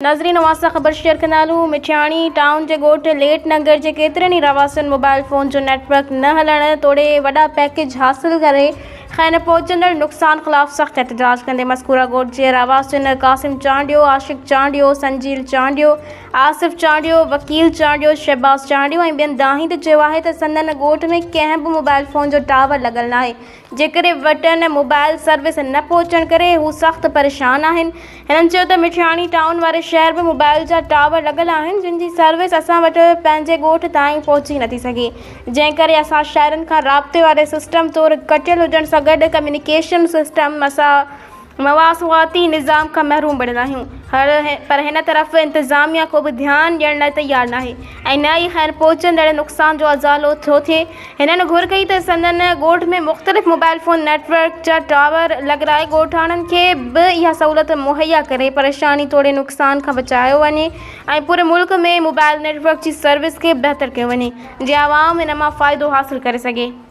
ناظرين اوهان سان خبر شيئر ڪندا هلون مٺياڻي ٽائون جي ڳوٺ ليٽ ننگر جي ڪيترن ئي رهواسين موبائل فون جو نيٽ ورڪ نه هلڻ توڙي وڏا پيڪيج حاصل ڪري کين پهچندڙ نقصان خلاف سخت احتجاج ڪندي مذڪوره ڳوٺ جي رهواسين قاسم چانڊيو، عاشق چانڊيو، سنجيل چانڊيو، آصف چانڊيو، وڪيل چانڊيو، شهباز چانڊيو ۽ ٻين دانهيندي چيو آهي ته سندن ڳوٺ ۾ ڪنهن به موبائل فون جو ٽاور لڳل ناهي جيڪڏهن وٽن موبائل سروس نه پهچڻ ڪري هو سخت پريشان آهن. هنن چيو ته مٺياڻي ٽائون واري شهر به موبائل جا ٽاور لڳل آهن جن جي سروس اسان وٽ پنهنجي ڳوٺ تائين پهچي نٿي سگهي جنهن ڪري اسان شهرن کان رابطي واري سسٽم طور ڪٽيل هجڻ سان گڏ ڪميونيڪيشن سسٽم مواصلاتي نظام کان محروم بڻيل آهيون پر هن طرف انتظاميا ڪو به ڌيان ڏيڻ لاء تيار ناهي ۽ نه ئي کين پهچندڙ نقصان جو ازالو ٿو ٿئي. هنن گهر ڪئي ته سندن ڳوٺ ۾ مختلف موبائل فون نيٽ ورڪ جا ٽاور لڳرائي ڳوٺاڻن کي به اها سهولت مهيا ڪري پريشاني توڙي نقصان کان بچايو وڃي ۽ پوري ملڪ ۾ موبائل نيٽ ورڪ جي سروس کي بهتر ڪيو وڃي جيئن عوام ان مان فائدو حاصل ڪري سگهي.